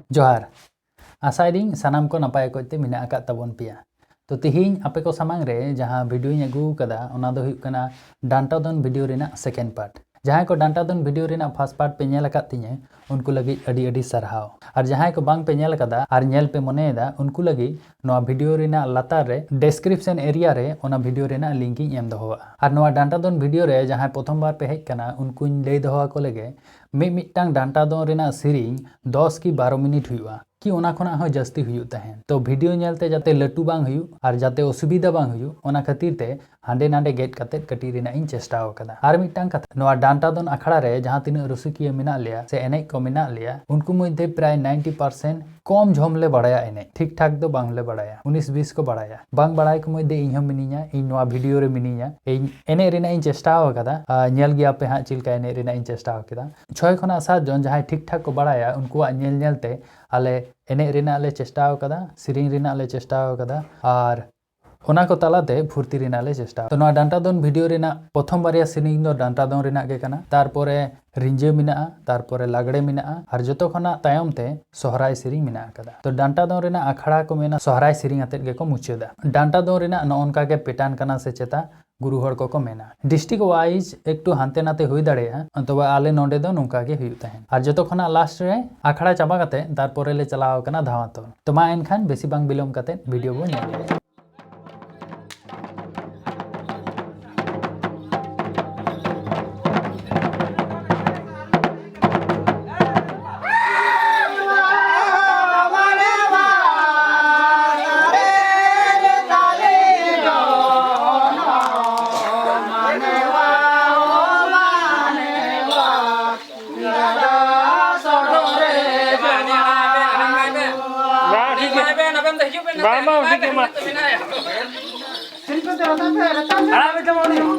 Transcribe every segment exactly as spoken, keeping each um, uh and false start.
ᱡᱚᱦᱟᱨ᱾ ᱟᱥᱟᱭᱮᱫᱟᱹᱧ ᱥᱟᱱᱟᱢ ᱠᱚ ᱱᱟᱯᱟᱭ ᱚᱠᱚᱡ ᱛᱮ ᱢᱮᱱᱟᱜ ᱟᱠᱟᱫ ᱛᱟᱵᱚᱱ ᱯᱮᱭᱟ᱾ ᱛᱚ, ᱛᱤᱦᱤᱧ ᱟᱯᱮ ᱠᱚ ᱥᱟᱢᱟᱝ ᱨᱮ ᱡᱟᱦᱟᱸ ᱵᱷᱤᱰᱤᱭᱳᱧ ᱟᱹᱜᱩ ᱟᱠᱟᱫᱟ, ᱚᱱᱟ ᱫᱚ ᱦᱩᱭᱩᱜ ᱠᱟᱱᱟ ᱰᱟᱱᱴᱟ ᱫᱚᱱ ᱵᱷᱤᱰᱤᱭᱳ ᱨᱮᱱᱟᱜ ᱥᱮᱠᱮᱱᱰ ᱯᱟᱨᱴ᱾ ᱡᱟᱦᱟᱸᱭ ᱠᱚ ᱰᱟᱱᱴᱟ ᱫᱚᱱ ᱵᱷᱤᱰᱤᱭᱳ ᱨᱮᱱᱟᱜ ᱯᱷᱟᱥᱴ ᱯᱟᱨᱴ ᱯᱮ ᱧᱮᱞ ᱟᱠᱟᱫ ᱛᱤᱧᱟᱹ, ᱩᱱᱠᱩ ᱞᱟᱹᱜᱤᱫ ᱟᱹᱰᱤ ᱟᱹᱰᱤ ᱥᱟᱨᱦᱟᱣ᱾ ᱟᱨ ᱡᱟᱦᱟᱸᱭ ᱠᱚ ᱵᱟᱝ ᱯᱮ ᱧᱮᱞ ᱟᱠᱟᱫᱟ ᱟᱨ ᱧᱮᱞ ᱯᱮ ᱢᱚᱱᱮᱭᱮᱫᱟ, ᱩᱱᱠᱩ ᱞᱟᱹᱜᱤᱫ ᱱᱚᱣᱟ ᱵᱷᱤᱰᱤᱭᱳ ᱨᱮᱱᱟᱜ ᱞᱟᱛᱟᱨ ᱨᱮ ᱰᱮᱥᱠᱨᱤᱯᱥᱚᱱ ᱮᱨᱤᱭᱟ ᱨᱮ ᱚᱱᱟ ᱵᱷᱤᱰᱤᱭᱳ ᱨᱮᱱᱟᱜ ᱞᱤᱝᱠ ᱤᱧ ᱮᱢ ᱫᱚᱦᱚᱣᱟᱜᱼᱟ᱾ ᱟᱨ ᱱᱚᱣᱟ ᱰᱟᱱᱴᱟ ᱫᱚᱱ ᱵᱷᱤᱰᱤᱭᱳ ᱨᱮ ᱡᱟᱦᱟᱸᱭ ᱯᱨᱚᱛᱷᱚᱢ ᱵᱟᱨ ᱯᱮ ᱦᱮᱡ ᱟᱠᱟᱱᱟ, ᱩᱱᱠᱩᱧ ᱞᱟᱹᱭ ᱫᱚᱦᱚ ᱟᱠᱚ ᱞᱮᱜᱮ, ᱢᱤᱫ ᱢᱤᱫᱴᱟᱝ ᱰᱟᱱᱴᱟ ᱫᱚᱱ ᱨᱮᱱᱟᱜ ᱥᱮᱨᱮᱧ ᱫᱚᱥ ᱠᱤ ᱵᱟᱨᱚ ᱢᱤᱱᱤᱴ ᱦᱩᱭᱩᱜᱼᱟ, ᱠᱤ ᱚᱱᱟ ᱠᱷᱚᱱᱟᱜ ᱦᱚᱸ ᱡᱟᱹᱥᱛᱤ ᱦᱩᱭᱩᱜ ᱛᱟᱦᱮᱸᱱ᱾ ᱛᱚ, ᱵᱷᱤᱰᱤᱭᱳ ᱧᱮᱞᱛᱮ ᱡᱟᱛᱮ ᱞᱟᱹᱴᱩ ᱵᱟᱝ ᱦᱩᱭᱩᱜ ᱟᱨ ᱡᱟᱛᱮ ᱚᱥᱩᱵᱤᱫᱷᱟ ᱵᱟᱝ ᱦᱩᱭᱩᱜ, ᱚᱱᱟ ᱠᱷᱟᱹᱛᱤᱨ ᱛᱮ ᱦᱟᱸᱰᱮ ᱱᱟᱸᱰᱮ ᱜᱮᱫ ᱠᱟᱛᱮᱫ ᱠᱟᱹᱴᱤᱡ ᱨᱮᱱᱟᱜ ᱤᱧ ᱪᱮᱥᱴᱟ ᱟᱠᱟᱫᱟ᱾ ᱟᱨ ᱢᱤᱫᱴᱟᱝ ᱠᱟᱛᱷᱟ, ᱱᱚᱣᱟ ᱰᱟᱱᱴᱟ ᱫᱚᱱ ᱟᱠᱷᱲᱟ ᱨᱮ ᱡᱟᱦᱟᱸ ᱛᱤᱱᱟᱹᱜ ᱨᱩᱥᱤᱠᱤᱭᱟᱹ ᱢᱮᱱᱟᱜ ᱞᱮᱭᱟ ᱥᱮ ᱮᱱᱮᱡ ᱠᱚ ᱢᱮᱱᱟᱜ ᱞᱮᱭᱟ, ᱩᱱᱠᱩ ᱢᱚᱫᱽᱫᱷᱮ ᱯᱨᱟᱭ ᱱᱟᱭᱤᱱᱴᱤ ᱯᱟᱨᱥᱮᱱᱴ ᱠᱚᱢ ᱡᱷᱚᱢ ᱞᱮ ᱵᱟᱲᱟᱭᱟ ᱮᱱᱮᱡ, ᱴᱷᱤᱠ ᱴᱷᱟᱠ ᱫᱚ ᱵᱟᱝᱞᱮ ᱵᱟᱲᱟᱭᱟ, ᱩᱱᱤᱥ ᱵᱤᱥ ᱠᱚ ᱵᱟᱲᱟᱭᱟ᱾ ᱵᱟᱝ ᱵᱟᱲᱟᱭ ᱠᱚ ᱢᱚᱫᱽᱫᱷᱮ ᱤᱧ ᱦᱚᱸ ᱢᱤᱱᱟᱹᱧᱟ, ᱤᱧ ᱱᱚᱣᱟ ᱵᱷᱤᱰᱤᱭᱳ ᱨᱮ ᱢᱤᱱᱟᱹᱧᱟ᱾ ᱤᱧ ᱮᱱᱮᱡ ᱨᱮᱱᱟᱜ ᱤᱧ ᱪᱮᱥᱴᱟ ᱟᱠᱟᱫᱟ᱾ ᱟᱨ ᱧᱮᱞ ᱜᱮᱭᱟ ᱯᱮ ᱦᱟᱸᱜ ᱪᱮᱫ ᱞᱮᱠᱟ ᱮᱱᱮᱡ ᱨᱮᱱᱟᱜ ᱤᱧ ᱪᱮᱥᱴᱟ ᱟᱠᱟᱫᱟ᱾ ᱪᱷᱚᱭ ᱠᱷᱚᱱᱟᱜ ᱥᱟᱛ ᱡᱚᱱ ᱡᱟᱦᱟᱸᱭ ᱴᱷᱤᱠ ᱴᱷᱟᱠ ᱠᱚ ᱵᱟᱲᱟᱭᱟ, ᱩᱱᱠᱩᱣᱟᱜ ᱧᱮᱞ ᱧᱮᱞ ᱛᱮ ᱟᱞᱮ ᱮᱱᱮᱡ ᱨᱮᱱᱟᱜ ᱞᱮ ᱪᱮᱥᱴᱟ ᱟᱠᱟᱫᱟ, ᱥᱮᱨᱮᱧ ᱨᱮᱱᱟᱜ ᱞᱮ ᱪᱮᱥᱴᱟ ᱟᱠᱟᱫᱟ, ᱟᱨ ᱚᱱᱟ ᱠᱚ ᱛᱟᱞᱟᱛᱮ ᱯᱷᱩᱨᱛᱤ ᱨᱮᱱᱟᱜ ᱞᱮ ᱪᱮᱥᱴᱟ᱾ ᱛᱚ, ᱱᱚᱣᱟ ᱰᱟᱱᱴᱟ ᱫᱚᱱ ᱵᱷᱤᱰᱤᱭᱳ ᱨᱮᱱᱟᱜ ᱯᱨᱚᱛᱷᱚᱢ ᱵᱟᱨᱭᱟ ᱥᱮᱨᱮᱧ ᱫᱚ ᱰᱟᱱᱴᱟ ᱫᱚᱱ ᱨᱮᱱᱟᱜ ᱜᱮ ᱠᱟᱱᱟ, ᱛᱟᱨᱯᱚᱨᱮ ᱨᱤᱸᱡᱟᱹ ᱢᱮᱱᱟᱜᱼᱟ, ᱛᱟᱨᱯᱚᱨᱮ ᱞᱟᱜᱽᱲᱮ ᱢᱮᱱᱟᱜᱼᱟ, ᱟᱨ ᱡᱚᱛᱚ ᱠᱷᱚᱱᱟᱜ ᱛᱟᱭᱚᱢ ᱛᱮ ᱥᱚᱦᱨᱟᱭ ᱥᱮᱨᱮᱧ ᱢᱮᱱᱟᱜ ᱟᱠᱟᱫᱟ᱾ ᱛᱚ, ᱰᱟᱱᱴᱟ ᱫᱚᱱ ᱨᱮᱱᱟᱜ ᱟᱠᱷᱲᱟ ᱠᱚ ᱢᱮᱱᱟ ᱥᱚᱦᱨᱟᱭ ᱥᱮᱨᱮᱧ ᱟᱛᱮᱫ ᱜᱮᱠᱚ ᱢᱩᱪᱟᱹᱫᱟ᱾ ᱰᱟᱱᱴᱟ ᱫᱚᱱ ᱨᱮᱱᱟᱜ ᱱᱚᱜᱼᱚ ᱱᱚᱝᱠᱟ ᱜᱮ ᱯᱮᱴᱟᱨᱱ ᱠᱟᱱᱟ ᱥᱮ ᱪᱮᱛᱟ, ᱜᱩᱨᱩ ᱦᱚᱲ ᱠᱚᱠᱚ ᱢᱮᱱᱟ᱾ ᱰᱤᱥᱴᱨᱤᱠᱴ ᱣᱟᱭᱤᱡ ᱮᱠᱴᱩ ᱦᱟᱱᱛᱮ ᱱᱟᱛᱮ ᱦᱩᱭ ᱫᱟᱲᱮᱭᱟᱜᱼᱟ, ᱛᱚᱵᱮ ᱟᱞᱮ ᱱᱚᱰᱮ ᱫᱚ ᱱᱚᱝᱠᱟ ᱜᱮ ᱦᱩᱭᱩᱜ ᱛᱟᱦᱮᱸᱫ᱾ ᱟᱨ ᱡᱚᱛᱚ ᱠᱷᱚᱱᱟᱜ ᱞᱟᱥᱴ ᱨᱮ ᱟᱠᱷᱲᱟ ᱪᱟᱵᱟ ᱠᱟᱛᱮ ᱛᱟᱨᱯᱚᱨᱮ ᱞᱮ ᱪᱟᱞᱟᱣ ᱟᱠᱟᱱᱟ ᱫᱷᱟᱶᱟ ᱛᱚᱞ᱾ ᱛᱚ ᱢᱟ ᱮᱱᱠᱷᱟᱱ ᱵᱮᱥᱤ ᱵᱟᱝ ᱵᱤᱞᱚᱢ ᱠᱟᱛᱮ ᱵᱷᱤᱰᱤᱭᱳ ᱵᱚᱱ ᱧᱮᱞ ᱞᱮᱜᱮ᱾ ᱵᱟᱝ, ᱴᱷᱤᱠ ᱜᱮᱭᱟ᱾ ᱵᱟᱝ, ᱵᱟᱝ, ᱴᱷᱤᱠ ᱜᱮᱭᱟ, ᱢᱟ᱾ ᱟᱲᱟᱜ ᱢᱮ ᱛᱟᱵᱚᱱ ᱩᱱᱤ᱾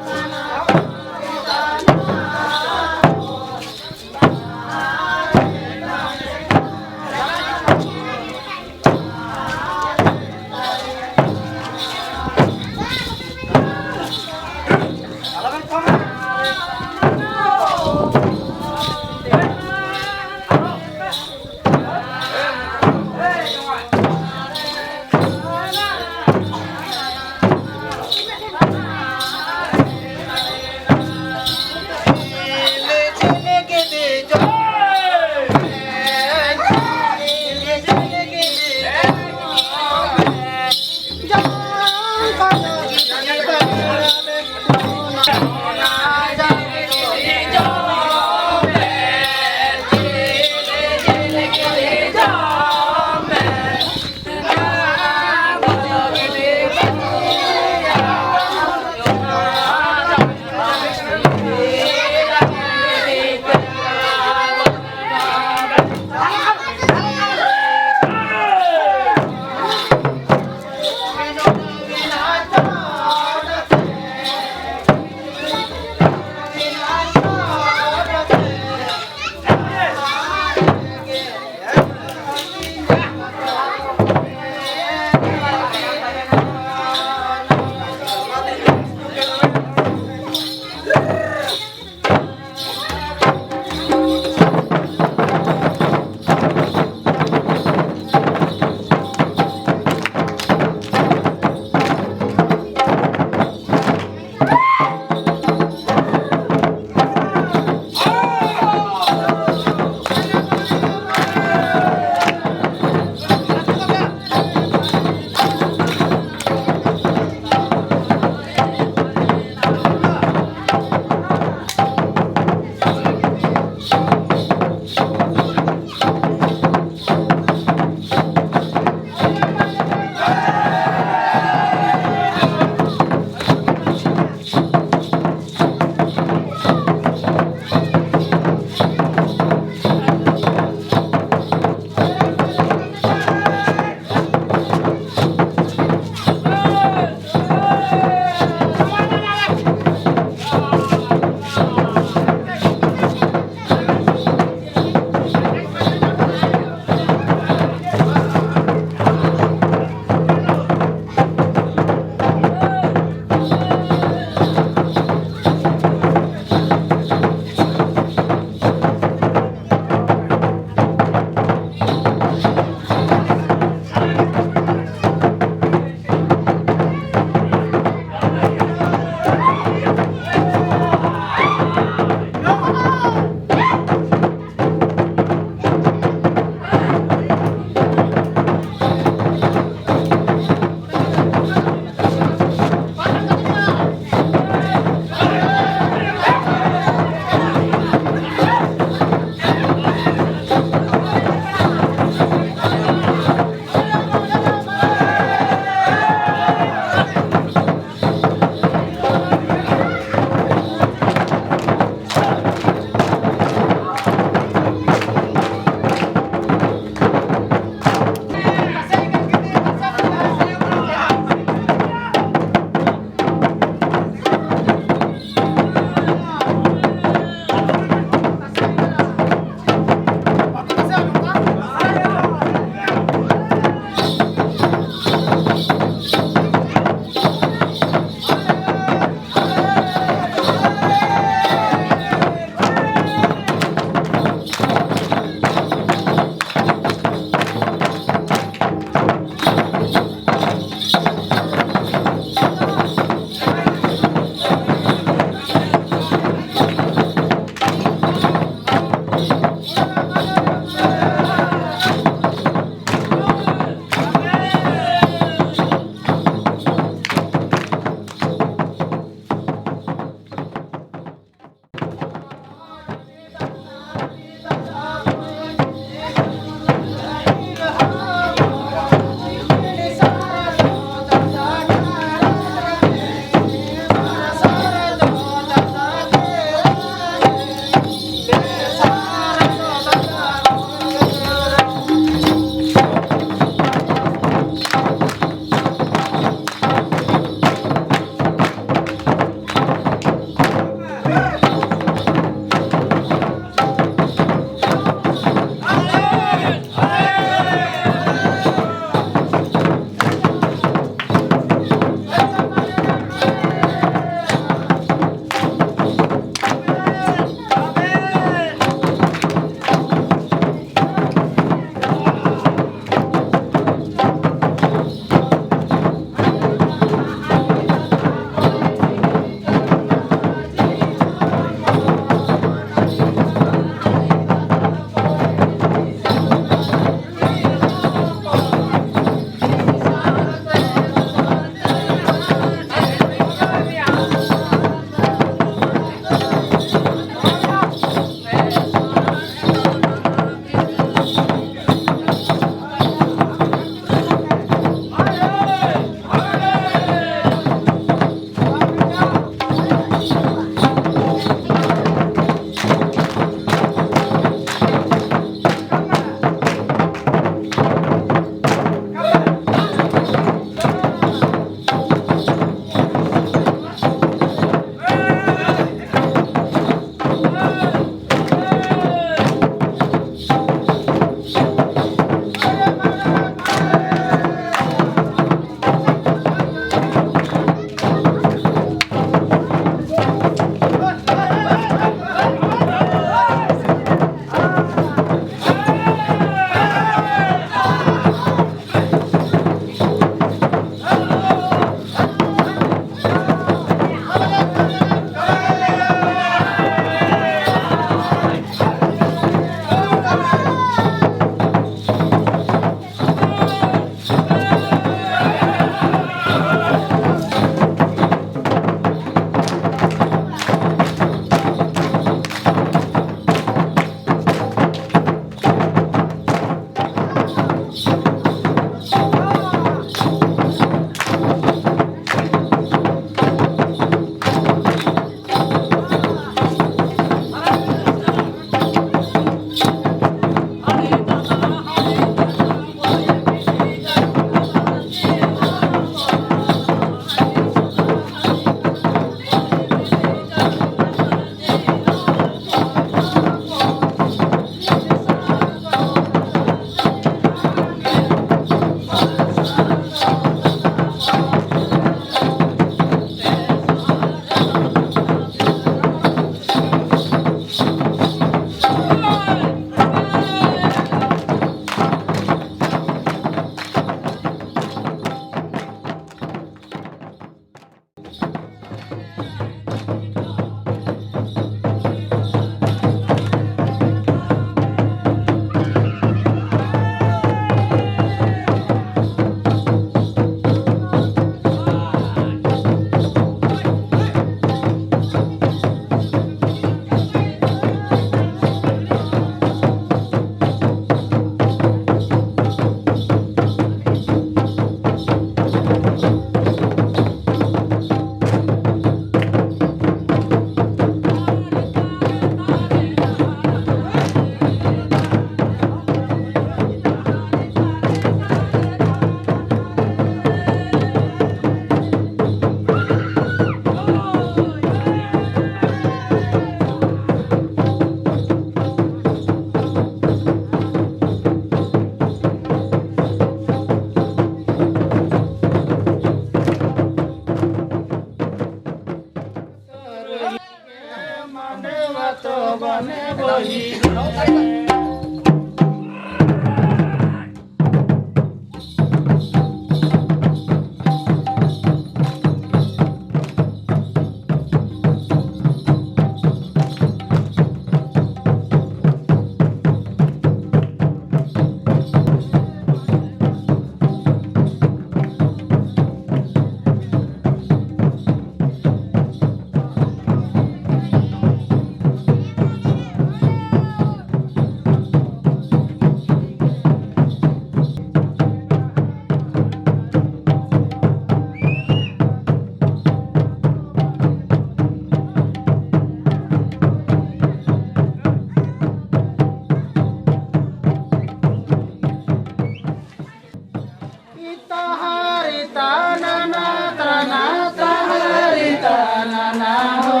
Tahari tanana trana, tahari tanana ho,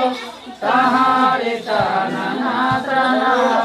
tahari tanana trana.